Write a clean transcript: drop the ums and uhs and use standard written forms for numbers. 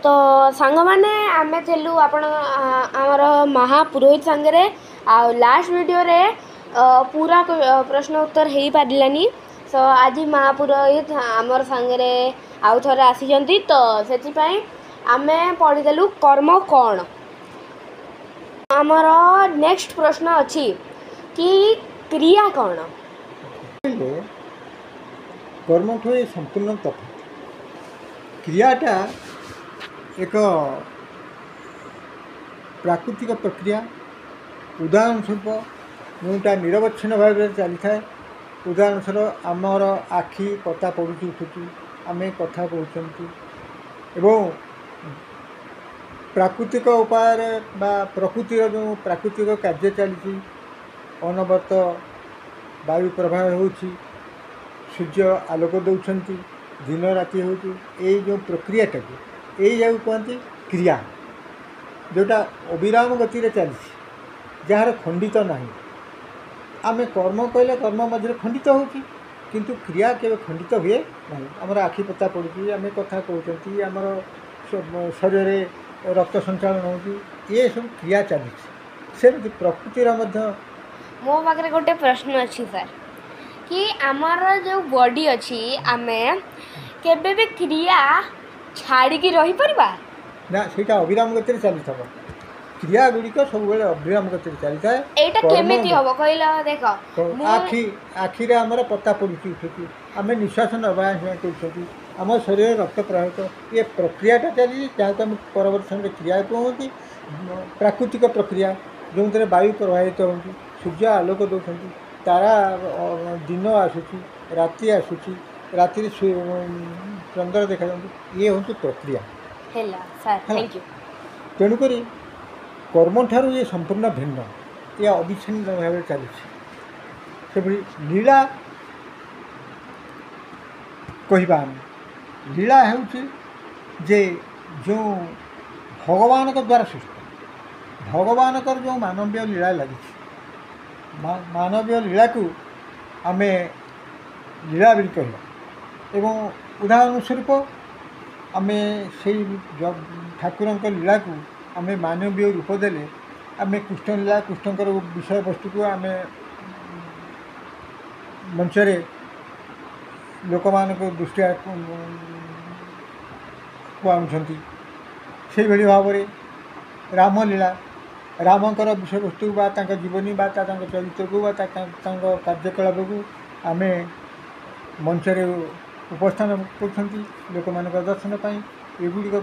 ତ ସାଙ୍ଗମାନେ, ଆମେ ଥିଲୁ ଆପଣ ଆମର ମହାପୁରୋହିତ ସାଙ୍ଗରେ। ଆଉ ଲାଷ୍ଟ ଭିଡ଼ିଓରେ ପୁରା ପ୍ରଶ୍ନ ଉତ୍ତର ହେଇପାରିଲାନି, ତ ଆଜି ମହାପୁରୋହିତ ଆମର ସାଙ୍ଗରେ ଆଉ ଥରେ ଆସିଛନ୍ତି। ତ ସେଥିପାଇଁ ଆମେ ପଢ଼ିଦେଲୁ କର୍ମ କ'ଣ। ଆମର ନେକ୍ସଟ ପ୍ରଶ୍ନ ଅଛି କି କ୍ରିୟା କ'ଣ? କହିଲେ କର୍ମଠୁ ଏ ସମ୍ପୂର୍ଣ୍ଣ ତଫାତ୍। କ୍ରିୟାଟା ଏକ ପ୍ରାକୃତିକ ପ୍ରକ୍ରିୟା, ଉଦାହରଣ ସ୍ୱରୂପ ଯେଉଁଟା ନିରବଚ୍ଛିନ୍ନ ଭାବରେ ଚାଲିଥାଏ। ଉଦାହରଣ ସ୍ୱରୂପ ଆମର ଆଖି ପତା ପଡ଼ୁଛି, ଉଠୁଛି, ଆମେ କଥା କହୁଛନ୍ତି ଏବଂ ପ୍ରାକୃତିକ ଉପାୟରେ ବା ପ୍ରକୃତିର ଯେଉଁ ପ୍ରାକୃତିକ କାର୍ଯ୍ୟ ଚାଲିଛି, ଅନବରତ ବାୟୁ ପ୍ରବାହ ହେଉଛି, ସୂର୍ଯ୍ୟ ଆଲୋକ ଦେଉଛନ୍ତି, ଦିନ ରାତି ହେଉଛି, ଏଇ ଯେଉଁ ପ୍ରକ୍ରିୟାଟାକୁ ଏଇ ଯାକୁ କୁହନ୍ତି କ୍ରିୟା, ଯେଉଁଟା ଅବିରାମ ଗତିରେ ଚାଲିଛି, ଯାହାର ଖଣ୍ଡିତ ନାହିଁ। ଆମେ କର୍ମ କହିଲେ କର୍ମ ମଝିରେ ଖଣ୍ଡିତ ହେଉଛି, କିନ୍ତୁ କ୍ରିୟା କେବେ ଖଣ୍ଡିତ ହୁଏ ନାହିଁ। ଆମର ଆଖି ପତା ପଡ଼ୁଛି, ଆମେ କଥା କହୁଛନ୍ତି, ଆମର ଶରୀରରେ ରକ୍ତ ସଞ୍ଚାଳନ ହେଉଛି, ଏସବୁ କ୍ରିୟା ଚାଲିଛି। ସେମିତି ପ୍ରକୃତିର ମଧ୍ୟ। ମୋ ପାଖରେ ଗୋଟେ ପ୍ରଶ୍ନ ଅଛି ସାର୍, କି ଆମର ଯେଉଁ ବଡି ଅଛି, ଆମେ କେବେ ବି କ୍ରିୟା ଛାଡ଼ିକି ରହିପାରିବା? ନା, ସେଇଟା ଅବିରାମ ଗତିରେ ଚାଲିଥିବ। କ୍ରିୟା ଗୁଡ଼ିକ ସବୁବେଳେ ଅବିରାମ ଗତିରେ ଚାଲିଥାଏ। ଏଇଟା କେମିତି ହବ କହିଲ? ଦେଖ, ଆଖି ଆଖିରେ ଆମର ପତା ପଡ଼ୁଛି, ଉଠୁଛି, ଆମେ ନିଶ୍ୱାସ ନେବା ଆସିବା କରୁଛନ୍ତି, ଆମ ଶରୀରରେ ରକ୍ତ ପ୍ରବାହିତ, ଏ ପ୍ରକ୍ରିୟାଟା ଚାଲିଛି, ଯାହାକୁ ଆମେ ପରବର୍ତ୍ତୀ ସମୟରେ କ୍ରିୟା କୁହନ୍ତି। ପ୍ରାକୃତିକ ପ୍ରକ୍ରିୟା ଯେଉଁଥିରେ ବାୟୁ ପ୍ରବାହିତ ହେଉଛି, ସୂର୍ଯ୍ୟ ଆଲୋକ ଦେଉଛନ୍ତି, ତାରା, ଦିନ ଆସୁଛି, ରାତି ଆସୁଛି, ରାତିରେ ଚନ୍ଦ୍ର ଦେଖାଯାଉଛି, ଇଏ ହେଉଛି ପ୍ରକ୍ରିୟା। ହେଲା ସାର୍, thank you. ତେଣୁକରି କର୍ମଠାରୁ ଇଏ ସମ୍ପୂର୍ଣ୍ଣ ଭିନ୍ନ, ଇଏ ଅବିଚ୍ଛିନ୍ନ ଭାବରେ ଚାଲିଛି। ସେଭଳି ଲୀଳା କହିବା ଆମେ, ଲୀଳା ହେଉଛି ଯେ ଯେଉଁ ଭଗବାନଙ୍କ ଦ୍ୱାରା ସୃଷ୍ଟ, ଭଗବାନଙ୍କର ଯେଉଁ ମାନବୀୟ ଲୀଳା ଲାଗିଛି, ମାନବୀୟ ଲୀଳାକୁ ଆମେ ଲୀଳା ବୋଲି କହିବା। ଏବଂ ଉଦାହରଣ ସ୍ୱରୂପ ଆମେ ସେଇ ଠାକୁରଙ୍କ ଲୀଳାକୁ ଆମେ ମାନବୀୟ ରୂପ ଦେଲେ ଆମେ କୃଷ୍ଣ ଲୀଳା, କୃଷ୍ଣଙ୍କର ବିଷୟବସ୍ତୁକୁ ଆମେ ମଞ୍ଚରେ ଲୋକମାନଙ୍କ ଦୃଷ୍ଟିକୁ ଆଣୁଛନ୍ତି। ସେଇଭଳି ଭାବରେ ରାମଲୀଳା, ରାମଙ୍କର ବିଷୟବସ୍ତୁ ବା ତାଙ୍କ ଜୀବନୀ ବା ତାଙ୍କ ଚରିତ୍ରକୁ ବା ତାଙ୍କ କାର୍ଯ୍ୟକଳାପକୁ ଆମେ ମଞ୍ଚରେ ଉପସ୍ଥାନ କରୁଛନ୍ତି ଲୋକମାନଙ୍କ ଦର୍ଶନ ପାଇଁ। ଏଗୁଡ଼ିକ